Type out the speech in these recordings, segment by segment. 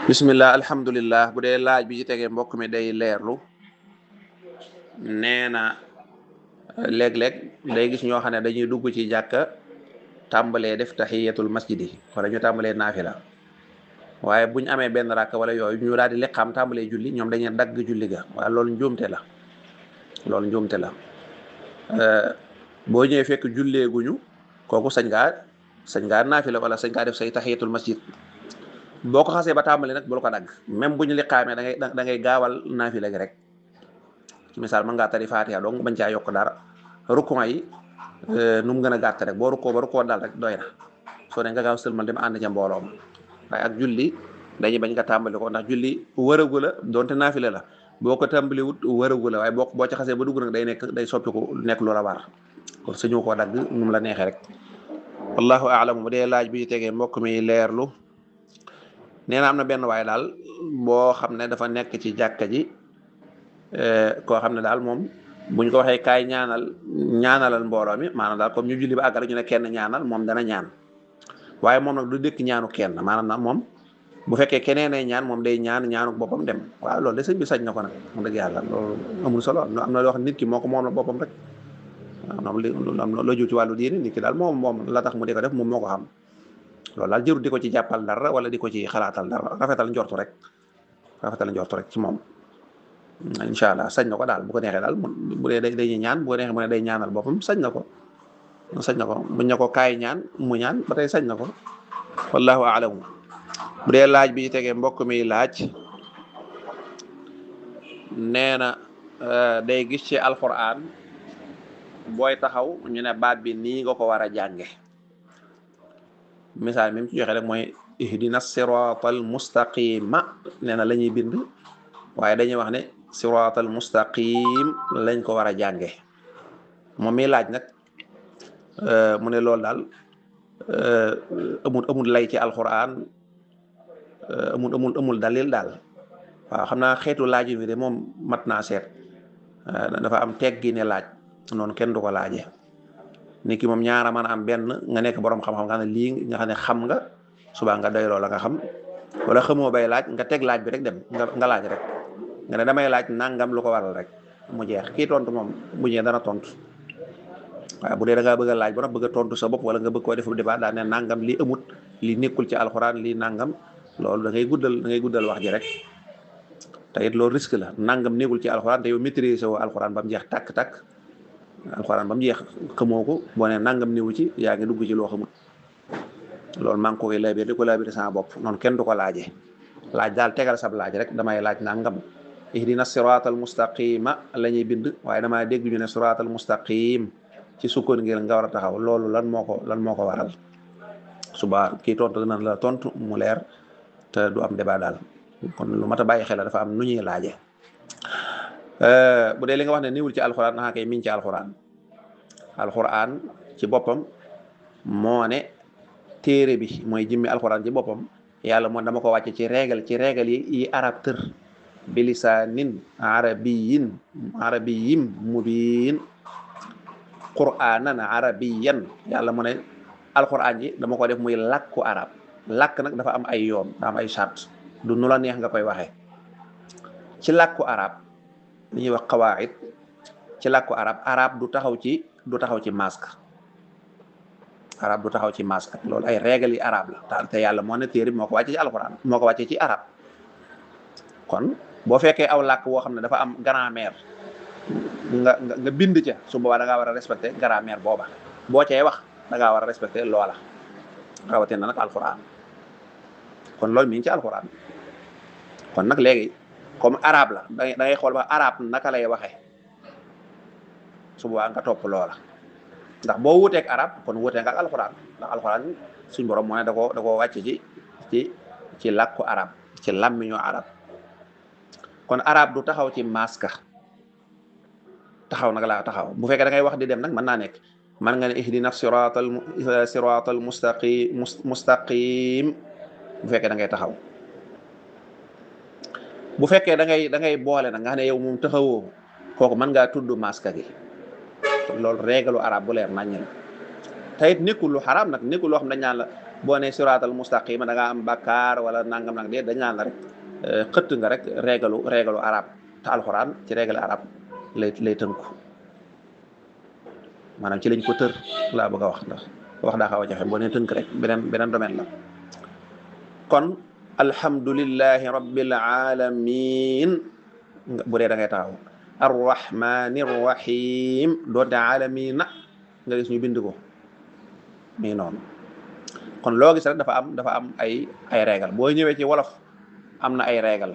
bismillah alhamdulillah bu dee laaj bi ci tegee mbokk mi day leerlu nee na léeg-léeg day gis ñoo xam ne dañuy dugg ci jàkka tàmbalee def tahiyatul masjid yi wala ñu tàmbalee naafila waaye buñ amee benn rakk wala yooyu ñu daal di liqaam tàmbalee julli ñoom dañuy dagg julli ga waaye loolu njuumte la loolu njuumte la boo ñëwee fekk julleeguñu kooku sañ ngaa naafila wala sañ ngaa def say tahiyatul masjid boo ko xasee ba tàmbali nag bul ko dagg même bu ñu liqaamee da ngay gaawal naafila gi rek misaal mën ngaa tari Faatiha donc bañ caa yokk dara rukkoo yi nu mu gën a gàtt rek boo rukkoo ba rukkoo dal rek doy na soo ne nga gaaw sëlmal dem ànd ca mbooloo ma waaye ak julli dañuy bañ nga tàmbali ko ndax julli wërëgu la donte naafila la boo ko tàmbali wut wërëgu la waaye boo ci xasee ba dugg nag day soppiku nekk lu la war kon suñu koo dagg nu mu la neexee rek wallahu a'lam bu dee laaj bi tegee mbokk mi leerlu nee na am na benn waaye daal boo xam ne dafa nekk ci jàkka ji koo xam ne daal moom buñ ko waxee kaay ñaanalal mbooloo mi maanaam daal comme ñu julli ba àggal ñu ne kenn ñaanal moom dana ñaan waaye moom nag du dëkk ñaanu kenn maanaam nag moom bu fekkee keneen ay ñaan moom day ñaanu boppam dem waaw loolu de sëñ bi sañ na ko nag mu dëgg yàlla loolu amul solo am na loo xam nit ki moo ko moom la boppam rek waaw am na loo jiw ci wàllu diine nit ki daal moom la tax mu di ko def moom moo ko xam loolu daal jërul di ko ci jàppal dara wala di ko ci xalaatal dara rafetal njortu rek ci moom incha allah sañ na ko daal bu ko neexee daal bu dee dañuy ñaan bu ko neexee mu ne day ñaanal boppam sañ na ko buñ ne ko kaay ñaan mu ñaan ba tey sañ na ko wallahu a'lamu bu dee laaj bi tegee mbokk mi laaj nee na day gis ci alquran booy taxaw ñu ne baat bi nii nga ko war a jànge misaal mi mu ci joxe rek mooy ihdina siratal mustaqima nee na la ñuy bind waaye dañuy wax ne siratal mustaqim lañ ko war a jànge moom mi laaj nag mu ne loolu daal amul lay ci alquran amul dalil daal waaw xam naa xeetu laaj bi de moom mat naa seet dafa am teggi ne laaj noonu kenn du ko laaje nit ki moom ñaara mën a am benn nga nekk borom xam-xam nga xam ne lii nga xam ne xam nga subaa nga doyloo la nga xam wala xamoo bay laaj nga teg laaj bi rek dem nga laaj rek nga ne damay laaj nangam lu ko waral rek mu jeex kii tontu moom bu ñëwee dana tontu waaye bu dee da ngaa bëgg a laaj ba bëgg a tontu sa bopp wala nga bëgg koo def débat daa ne nangam lii amut lii nekkul ci alxuraan lii nangam loolu da ngay guddal wax ji rek te it loolu risque la nangam nekkul ci alxuraan te yow maîtriser woo alxuraan ba mu jeex tàkk-tàkk alxuraan ba mu jeex xamoo ko boo ne nangam niwu ci yaa ngi dugg ci loo xamul loolu maa ngi ko koy laabir di ko laabir sama bopp noonu kenn du ko laaje laaj daal tegal sab laaj rek damay laaj nangam ihdina siratal mustaqima la ñuy bind waaye damaa dégg ñu ne siratal mustaqim ci sukkoon ngir nga war a taxaw loolu lan moo ko waral suba kii tontu dina la tontu mu leer te du am débat daal kon lu mat a bàyyi xel dafa am nu ñuy laaje bu dee li nga wax ne niwul ci alxuraan naxa kay miñ ci alxuraan ci boppam moo ne téere bi mooy jëmmi alxuraan ci boppam yàlla moo dama ko wàcce ci régal yi arab tër bilisaanin arabiyyin mubiin qur'aanan arabiyyan yàlla mu ne alxuraan ji dama ko def muy làkku arab làkk nag dafa am ay yoon daa am ay charte du nu la neex nga koy waxee ci làkku arab li ñuy wax qawaid ci làkku arab du taxaw ci masque arab du taxaw ci masque loolu ay règle yi arab la te yàlla moo ne téere bi moo ko wàccee ci alxuraan moo ko wàccee ci arab kon boo fekkee aw làkk woo xam ne dafa am grammaire nga bind ca su boobaa da ngaa war a respecté grammaire booba boo cay wax da ngaa war a respecté loola rawatina nag alxuraan kon loolu mi ngi ci alxuraan kon nag léegi comme arabe la da ngay xool ba arabe naka lay waxee su boobaa nga topp loola ndax boo wuteeg arabe kon wutee nga ak alxuraan ndax alxuraan suñ borom moo ne da koo wàcc ci làkku arabe ci làmmiñu arabe kon arabe du taxaw ci maska taxaw nag laa taxaw bu fekkee da ngay wax di dem nag mën naa nekk man nga ne ihdina siratal mustaqim bu fekkee da ngay taxaw bu fekkee da ngay boole nag nga xam ne yow moom taxawoo kooku mën ngaa tudd maska gi loolu règle arab bu leer naññ la te it nekkul lu xaraam nag nekkul loo xam dañ naan la boo ne siraatal mustaqima da ngaa am bàkkaar wala nangam nag de dañ naan la rek xëtt nga rek régalu arab te alxuraan ci régal arab lay tënku maanaam ci lañ ko tër laa bëgg a wax ndax wax daa xaw a jafe boo ne tënk rek beneen domaine la kon alhamdulillahi rabbil alamin bu dee da ngay taxaw arrahmani rrahim doonte alamina nga gis ñu bind ko mii noonu kon loo gis rek dafa am ay régal boo ñëwee ci wolof am na ay régal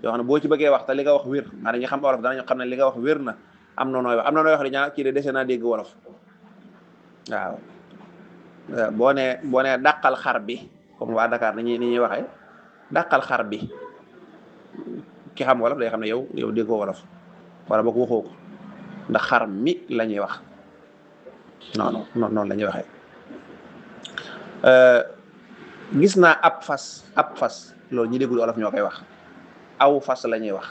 yoo xam ne boo ci bëggee wax te li nga wax wér maanaam ñi xam wolof danañu xam ne li nga wax wér na am na nooy wax di ñaa kii de dese naa dégg wolof waaw boo nee dàqal xar bi comme waa Dakar ni ñuy waxee dàqal xar bi ki xam wolof day xam ne yow déggoo wolof wala boog waxoo ko ndax xar mi la ñuy wax noonu la ñuy waxee gis naa ab fas loolu ñi déggul wolof ñoo koy wax aw fas la ñuy wax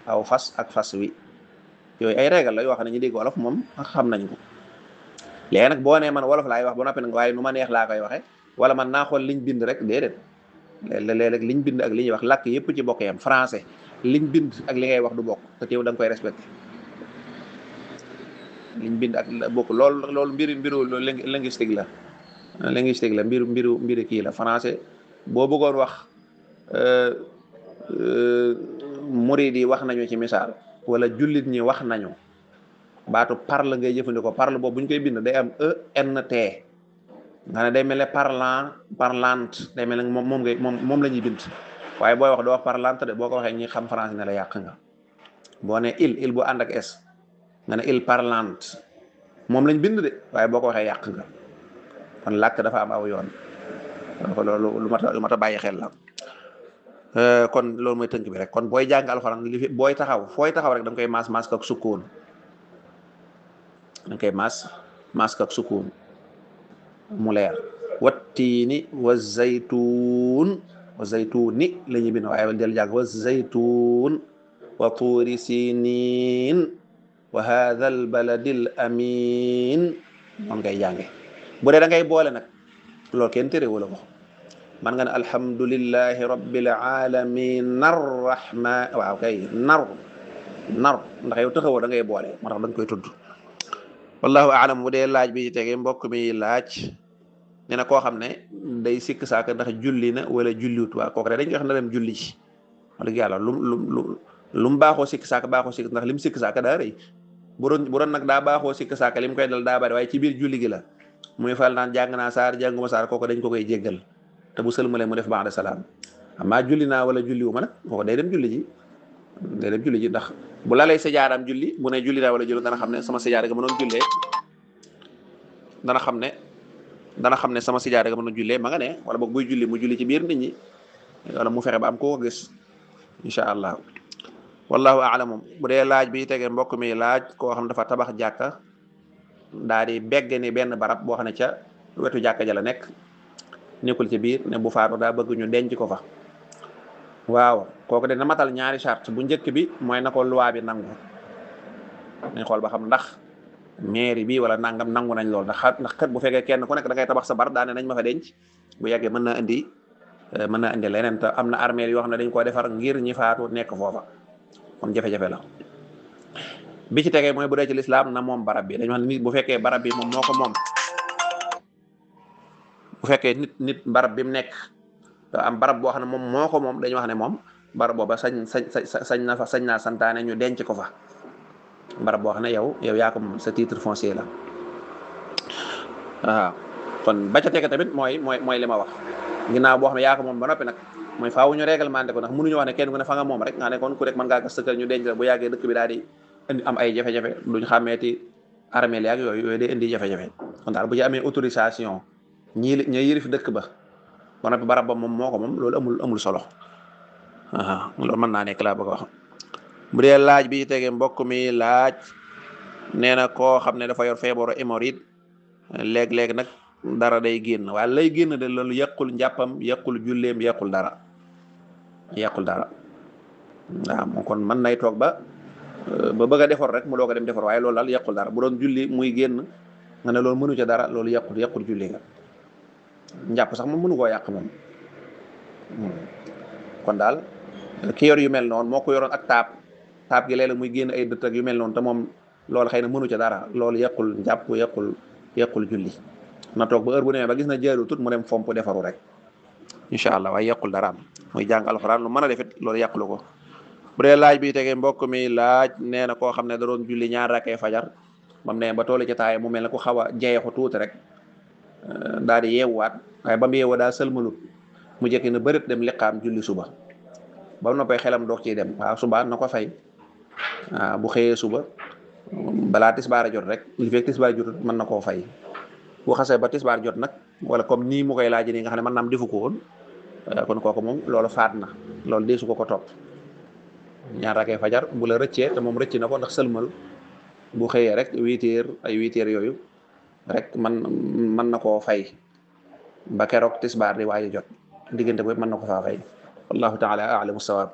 aw fas ak fas wi yooyu ay régal la yoo xam ne ñi dégg wolof moom xam nañ ko léegi nag boo nee man wolof laay wax ba noppi nag waaye nu ma neex laa koy waxe wala man naa xool liñ bind rek déedéet léeg-léeg liñ bind ak li ñuy wax làkk yëpp ci bokk yam français liñ bind ak li ngay wax du bokk te teew da nga koy respecté liñ bind ak bokk loolu mbiru linguistique la mbiru kii la français boo bëggoon wax murid yi wax nañu ci misaal wala jullit ñi wax nañu baatu parle ngay jëfandikoo parle boobu bu ñu koy bind day am ENT nga ne day mel ne parlante day mel ne moom la ñuy bind waaye booy wax doo wax parlante de boo ko waxee ñi xam français ne la yàq nga boo ne il bu ànd ak s nga ne il parlante moom lañ bind de waaye boo ko waxee yàq nga kon làkk dafa am aw yoon loolu lu mat a bàyyi xel la kon loolu mooy tënk bi rek kon booy jàng alxuraan li fi fooy taxaw rek da nga koy maas ak sukkoon da nga koy maas ak sukkoon mu leer wattiini wa zaytuuni la ñuy bind waaye del jàng wa zaytuun wa tuuri siniin wa haadha al baladil amiin noonu ngay jànge bu dee da ngay boole nag loolu kenn terewul la ko man nga ne alhamdulillahi rabbil alamin arrahman waaw kay nar ndax yow taxawoo da ngay boole moo tax da nga koy tudd wallahu aalam bu dee laaj bi tege mbokk mi laaj nee na koo xam ne day sikk saaka ndax julli na wala julliwut waa kooku rek dañ koy xam ne dem julli ci wax dëgg yàlla lu mu baaxoo sikk saaka ndax lim sikk saaka daa rëy bu doon nag daa baaxoo sikk saaka lim koy dal daa bari waaye ci biir julli gi la muy fal naan jàng naa saar jànguma saar kooku dañ ko koy jéggal te bu sëlmalee mu def ba'da salaam amaa julli naa wala julli wu ma nag kooku day dem julli ji ndax bu lalee sajaaram julli bu ne julli naa wala julli dana xam ne sama sajaara ga ma doon jullee dana xam ne sama sajaara ga ma doon jullee ma nga ne wala boog buy julli mu julli ci biir nit ñi wala mu fexe ba am koo ko gis incha allah wallahu a'lam bu dee laaj bi tege mbokk mi laaj koo xam dafa tabax jàkka daa di begg ni benn barab boo xam ne ca wetu jàkka ja la nekk nekkul ci biir ne bu faatu daa bëgg ñu denc ko fa waaw kooku de na matal ñaari charte bu njëkk bi mooy na ko loi bi nangu nañ xool ba xam ndax mairie bi wala nangam nangu nañ lool ndax kat bu fekkee kenn ku nekk da ngay tabax sa bar daa ne nañ ma fa denc bu yàggee mën naa indi leneen te am na armée yoo xam ne dañ koo defar ngir ñi faatu nekk foofa kon jafe-jafe la bi ci tegee mooy bu dee ci lislaam na moom barab bi dañu wax ne nit bu fekkee barab bi moom moo ko moom bu fekkee nit barab bi mu nekk am barab boo xam ne moom moo ko moom dañu wax ne moom barab booba sañ naa santaane ñu denc ko fa barab boo xam ne yow yaa ko moom sa titre foncier la waaw kon ba ca tege tamit mooy li ma wax ginnaaw boo xam ne yaa ko moom ba noppi nag mooy faaw ñu réglementé ko ndax mënuñu wax ne kenn ku ne fa nga moom rek nga ne kon ku rek mën ngaa gas sa kër ñu denc la bu yàggee dëkk bi daal di indi am ay jafe-jafe duñ xàmmeeti armée li ak yooyu day indi jafe-jafe kon daal bu ci amee autorisation ñi yërif dëkk ba noppi barab ba moom moo ko moom loolu amul solo loolu mën naa nekk laa bëgg a wax bu dee laaj bi tege mbokk mi laaj nee na koo xam ne dafa yor feebaru hémorroïde léeg-léeg nag dara day génn waaye lay génn de loolu yàqul njàppam yàqul julleem yàqul dara waaw moom kon mën nay toog ba bëgg a defar rek mu doog a dem defar waaye loolu daal yàqul dara bu doon julli muy génn nga ne loolu mënu ca dara loolu yàqul julli nga njàpp sax moom mënu koo yàq moom. kon daal ki yor yu mel noonu moo ko yoroon ak taab gi léeg-léeg muy génn ay dëtt ak yu mel noonu te moom loolu xëy na mënu ca dara loolu yàqul njàpp yàqul julli na toog ba heure bu demee ba gis na jaaru tut mu dem fomp defaru rek incha allah waaye yàqul dara muy jàng alxuraan lu mën a defit loolu yàqulu ko. bu dee laaj bi tege mbokk mi laaj nee na koo xam ne da doon julli ñaar rakkee fajar bam ne ba toolu ci taaye mu mel ne ku xaw a jeexu tuuti rek daal di yeewuwaat waaye ba mu yeewoo daa sëlmalut mu jekki na bërit dem liqaam julli suba ba mu noppee xelam doog ciy dem waaw suba na ko fay waaw bu xëyee suba balaa tisbaar jot rek li fekk tisbaar jotut mën na koo fay bu xasee ba tisbaar jot nag wala comme nii mu koy laaj nii nga xam ne mën naam defu ko woon kon kooku moom loolu faat na loolu deesu ko topp ñaar rakkee fajar bu la rëccee te moom rëcc na ko ndax sëlmal bu xëyee rek 8 heures yooyu rek mën na koo fay ba keroog tisbaar di waaye jot diggante boobu mën na ko faa fay wallahu taala a'lamu sawaab